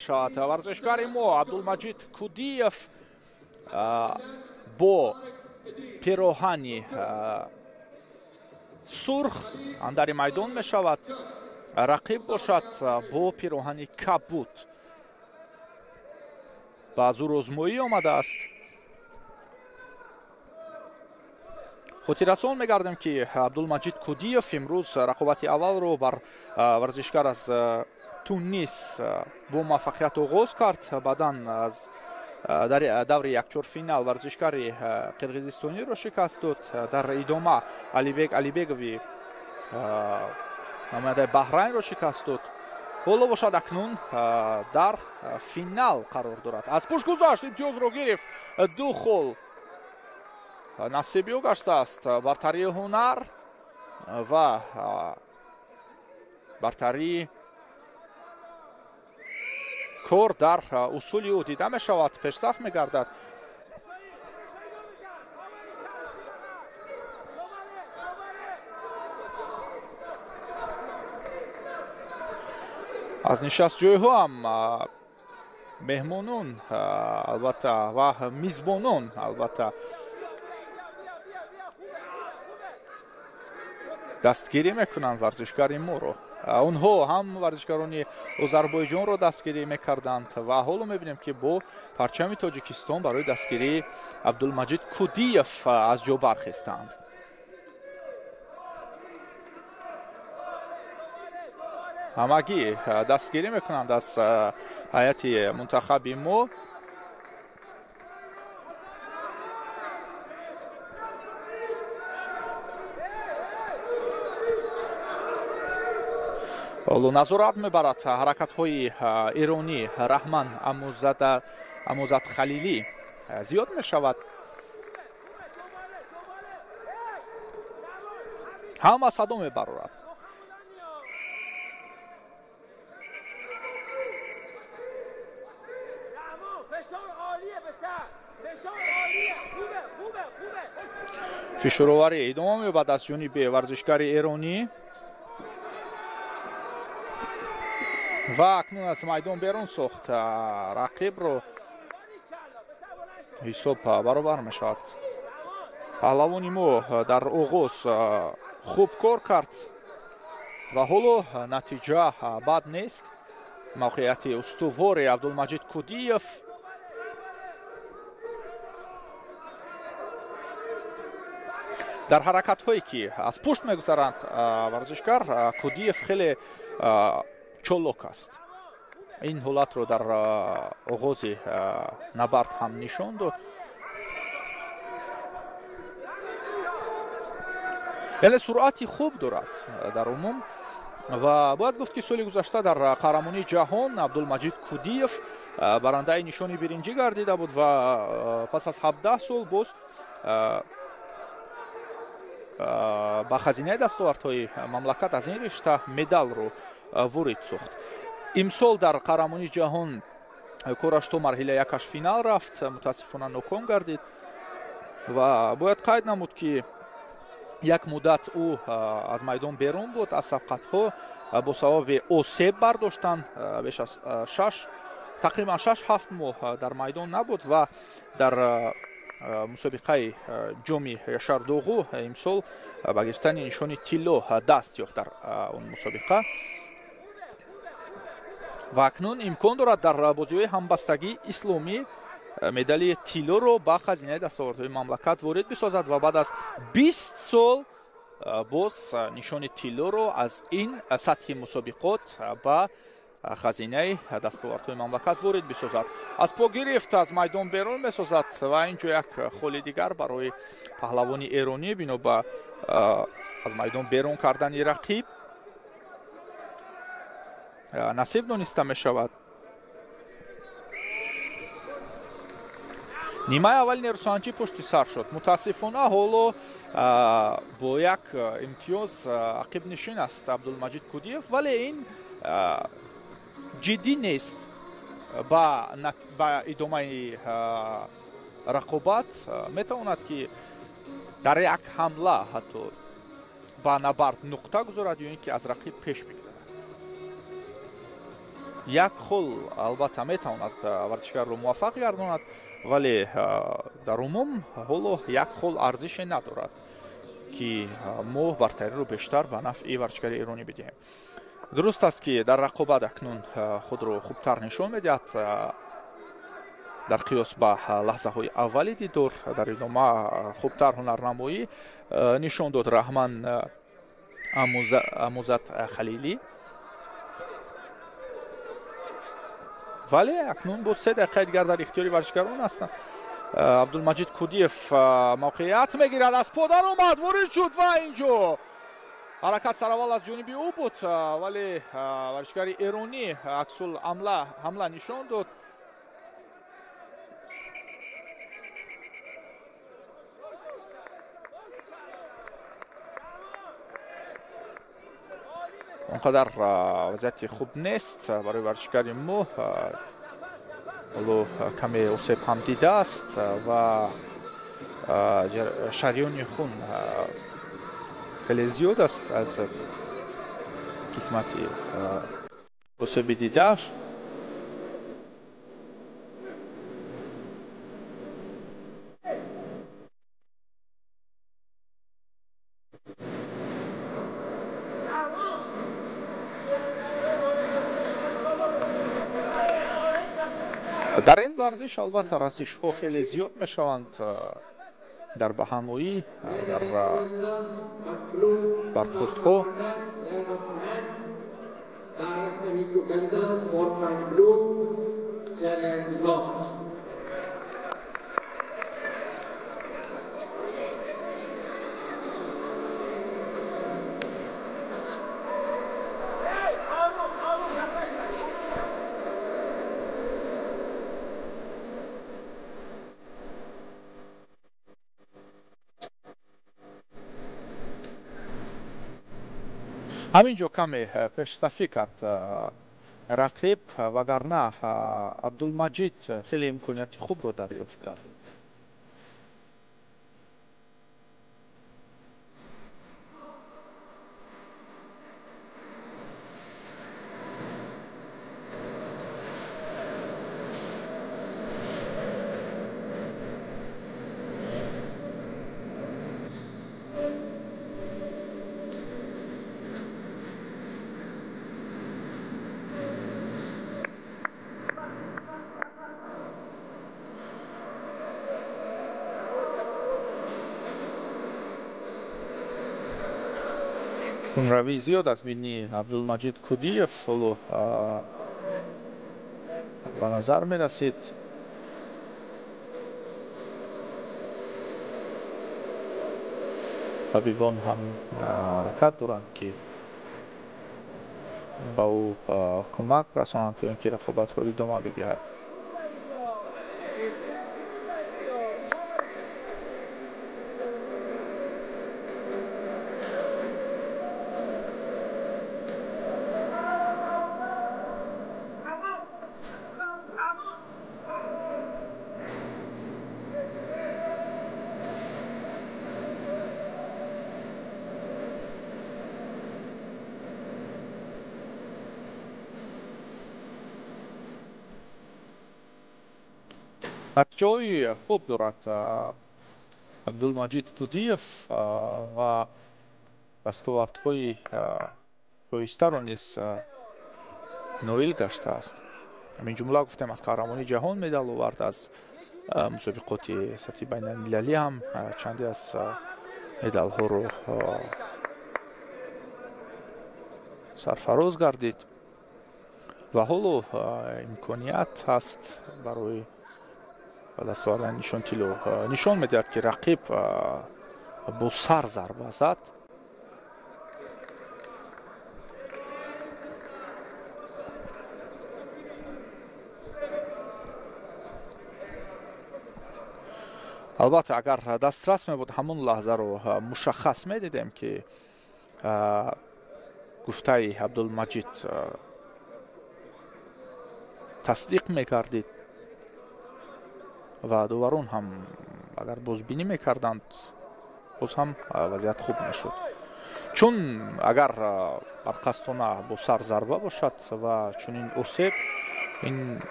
Мешавад варзишгари мо Абдулмаҷид Кудиев бо пироҳани сурх андари майдон мешавад, рақиб бошад бо пироҳани кабуд ба зӯрозмоӣ омадааст. Хотиррасон мегардем, ки Абдулмаҷид Кудиев имрӯз рақобати аввалро бар варзишгар аз Тунис бо муваффақият оғоз кард. Баъдан аз дар даври якчорфинал варзишгари қирғизистониро шикаст дод. Дар идома Алибек Алибегови намояндаи Баҳрайнро шикаст дод. Ҳоло бошад, акнун дар финал қарор дорад. Аз пушт гузашт, имтиёзро гирифт, ду хол насиби ӯ гаштааст. Бартарии ҳунар ва бартарии кор дар усули ӯ дида мешавад, пешсаф мегардад. Аз нишастҷойҳо ҳам меҳмонон, албатта, ва мизбонон, албатта, дастгирӣ мекунанд варзишгари моро. Онҳо ҳам варзишгарони Озарбойҷонро дастгирӣ мекарданд ва ҳоло мебинем, ки бо парчами Тоҷикистон барои дастгирии Абдулмаҷид Кудиев аз ҷо бархестанд. Ҳамагӣ дастгирӣ мекунанд аз ҳайати мунтахаби мо. Ҳоло назорат мебарад ҳаракатҳои эронӣ Раҳман Амузад Халилӣ зиёд мешавад. Ҳама садо мебарорад. Фишороварӣ идома меёбад аз ҷониби варзишгари эронӣ ва акнун аз майдон берун сохт рақибро. Ҳисоб баробар мешавад. Паҳлавони мо дар оғоз хуб кор кард ва ҳоло натиҷа бад нест. Мавқеияти устувори Абдулмаҷид Кудиев. Дар ҳаракатҳое, ки аз пушт мегузаранд, варзишгар Кудиев хеле чолок аст. Ин ҳолатро дар оғози набард ҳам нишон дод. Яъне суръати хуб дорад дар умум ва бояд гуфт, ки соли гузашта дар қаҳрамонии ҷаҳон Абдулмаҷид Кудиев барандаи нишони биринҷӣ гардида буд ва пас аз 17 сол боз ба хазинаи дастовардҳои мамлакат аз ин ришта медалро ворид сохт. Имсол дар қаҳрамонии ҷаҳон кораш то марҳилаи якаш финал рафт, мутаассифона ноком гардид ва бояд қайд намуд, ки як муддат ӯ аз майдон берун буд, аз сабқатҳо бо сабаби осеб бардоштан беш аз шаш, тақрибан 6-7 моҳ дар майдон набуд ва дар мусобиқаи ҷоми Яшардоғу имсол ба гирифтани нишони тилло даст ёфт дар он мусобиқа ва акнун имкон дорад дар бозиҳои ҳамбастагии исломӣ медали тиллоро ба хазинаи дастовардҳои мамлакат ворид бисозад ва баъд аз 20 сол боз нишони тиллоро аз ин сатҳи мусобиқот ба хазинаи дастовардҳои мамлакат ворид бисозад. Аз по гирифт, аз майдон берун месозад ва ин ҷо як холи дигар барои паҳлавони эронӣ бино ба аз майдон берун кардани рақиб насиб дониста мешавад. Нимаи аввали нерӯсанҷӣ пушти сар шуд. Мутаассифона, ҳоло бо як имтиёз ақибнишин аст Абдулмаҷид Кудиев, вале ин ҷиддӣ нест. Ба идомаи рақобат метавонад, ки дар як ҳамла ҳатто ба набард нуқта гузорад ё ин ки аз рақиб пеш бигзарад. Як хол албатта метавонад варзишгарро муваффақ гардонад, вале дар умум ҳоло як хол арзише надорад, ки мо бартариро бештар ба нафъи варзишгари эронӣ бидиҳем. Дуруст аст, ки дар рақобат акнун худро хубтар нишон медиҳад дар қиёс ба лаҳзаҳои аввали дидор. Дар идома хубтар ҳунарнамоӣ нишон дод Раҳман Амузат Халилӣ. Вале акнун боз 3 дақиқаи дигар дар ихтиёри варзишгарон ҳастанд. Абдулмаҷид Кудиев мавқеият мегирад, аз по даромад, ворид шуд ва инҷо ҳаракат сараввал аз ҷониби ӯ буд, вале варзишгари эронӣ аксул ҳамла нишон дод. Он қадар вазъияти хуб нест барои варзишгари мо. Ҳоло каме осеб ҳам дидааст ва шариёни хун хеле зиёд аст аз қисмати осеби дидааш. Дар ин варзиш албатта расишҳо хеле зиёд мешаванд дар баҳамоӣ, дар бархӯрдҳо. Ҳамин ҷо каме пешсафӣ кард рақиб, вагарна Абдулмаҷид хеле имконияти хубро дарёфт кард. Хунравии зиёд аз бини Абдулмаҷид Кудиев ҳоло ба назар мерасид. Табибон ҳам ҳаракат доранд, ки ба ӯ кӯмак расонанд, то ин ки рақобатро идома бидиҳад. Ҷои хуб дорад Абдулмаҷид Кудиев ва дастовардҳои шоистаро низ ноил гаштааст. Ҳамин ҷумла гуфтем, аз қаҳрамони ҷаҳон медал овард, аз мусобиқоти сатҳи байналмилалӣ ҳам чанде аз медалҳоро сарфароз гардид ва ҳоло имконият ҳаст барои ба даст овардани нишон тилло. Нишон медиҳад, ки рақиб бо сар зарба зад. Албатта, агар дастрас мебуд, ҳамон лаҳзаро мушаххас медидем, ки гуфтаи Абдулмаҷид тасдиқ мекардид ва доварон ҳам агар бозбинӣ мекарданд, боз ҳам вазъият хуб мешуд. Чун агар барқастона бо сар зарба бошад ва чунин осеб, ин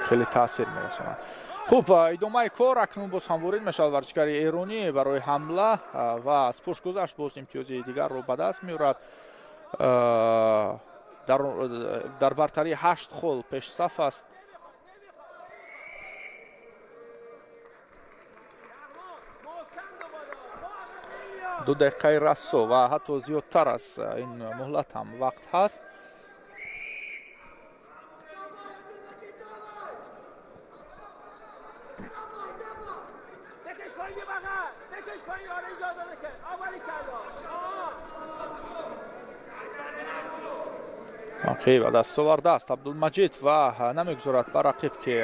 хеле таъсир мерасонад. Хуб, идомаи кор акнун боз ҳам ворид мешавад варзишгари эронӣ барои ҳамла ва аз пушт гузашт, боз имтиёзи дигарро ба даст меорад. Дар бартарии 8 хол пешсаф аст. Ду дақиқаи расо ва ҳатто зиёдтар аз ин муҳлат ҳам вақт ҳаст. Окей, ба даст овардааст Абдулмаҷид ва намегузорад ба рақиб ки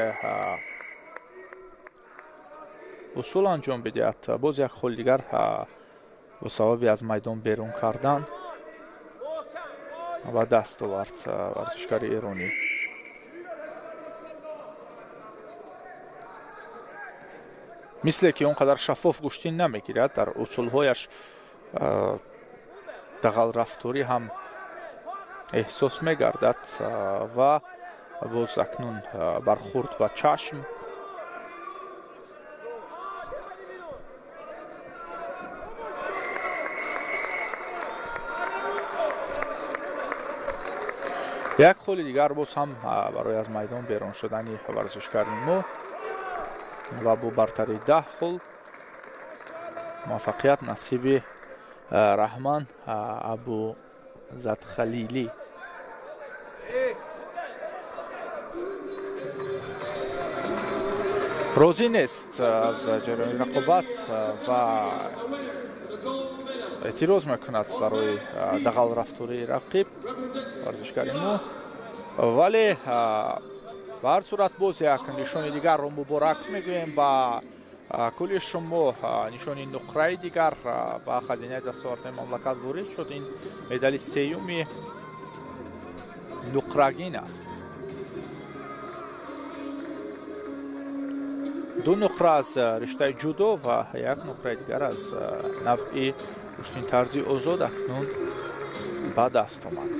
усул анҷом бидиҳад. Боз як хол дигар бо сабаби аз майдон берун кардан ба даст овард варзишгари эронӣ. Мисле ки он қадар шаффоф гӯштин намегирад, дар усулҳояш дағалрафторӣ ҳам эҳсос мегардад ва боз акнун бархӯрд ба чашм. Як холи дигар боз ҳам барои аз майдон берун шудани варзишгари мо ва бо бартарии 10 хол муваффақият насиби Раҳман Абузадхалилӣ. Розӣ нест аз ҷараёни рақобат ва эътироз мекунад барои дағалрафтории рақиб варзишгари мо, вале ба ҳар сурат боз як нишони дигарро муборак мегӯем ба кулли шумо. Нишони нуқраи дигар ба хазинаи дастовардҳои мамлакат ворид шуд. Ин медали сеюми нуқрагин аст. Ду нуқра аз риштаи ҷудо ва як нуқраи дигар аз навъи гӯштинтарзи озод акнун ба даст омад.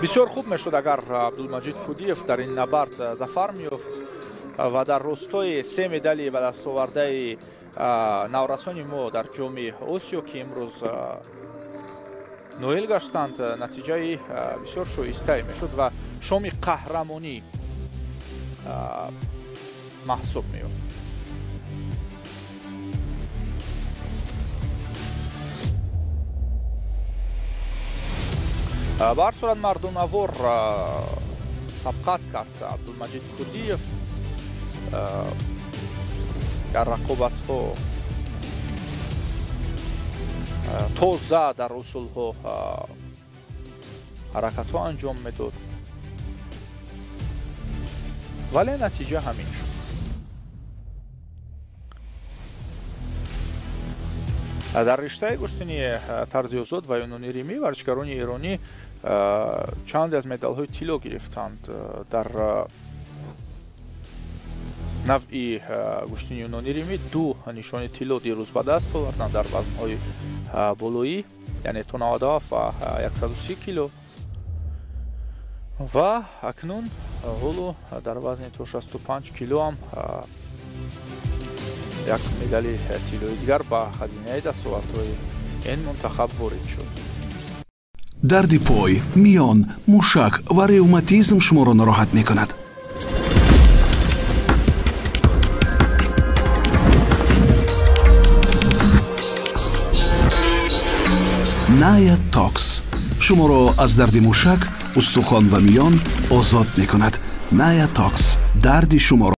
Бисёр хуб мешуд агар Абдулмаҷид Кудиев дар ин набард зафар меёфт ва дар ростои се медали ба дастовардаи наврасони мо дар ҷоми Осиё, ки имрӯз ноил гаштанд, натиҷаи бисёр шоистае мешуд ва шоми қаҳрамонӣ маҳсуб меёфт. Ба ҳар сурат мардонавор сабқат кард Абдулмаҷид Кудиев дар рақобатҳо, тоза дар усулҳо ҳаракатҳо анҷом медод, вале натиҷа ҳамин шуд. Дар риштаи гӯштини тарзи озод ва юнони римӣ варзишгарони эронӣ чанде аз медалҳои тилло гирифтанд. Дар навъи гӯштини юнони римӣ ду нишони тилло дирӯз ба даст оварданд дар вазнҳои болоӣ, яъне то 97 ва 130 кило ва акнун ҳоло дар вазни то 65 кило ҳам як медали тиллои дигар ба хазинаи дастовардҳои ин мунтахаб ворид шуд. Дарди пой, миён, мушак ва ревматизм шуморо нороҳат мекунад. Ная Токс шуморо аз дарди мушак, устухон ва миён озод мекунад. Ная Токс дарди шуморо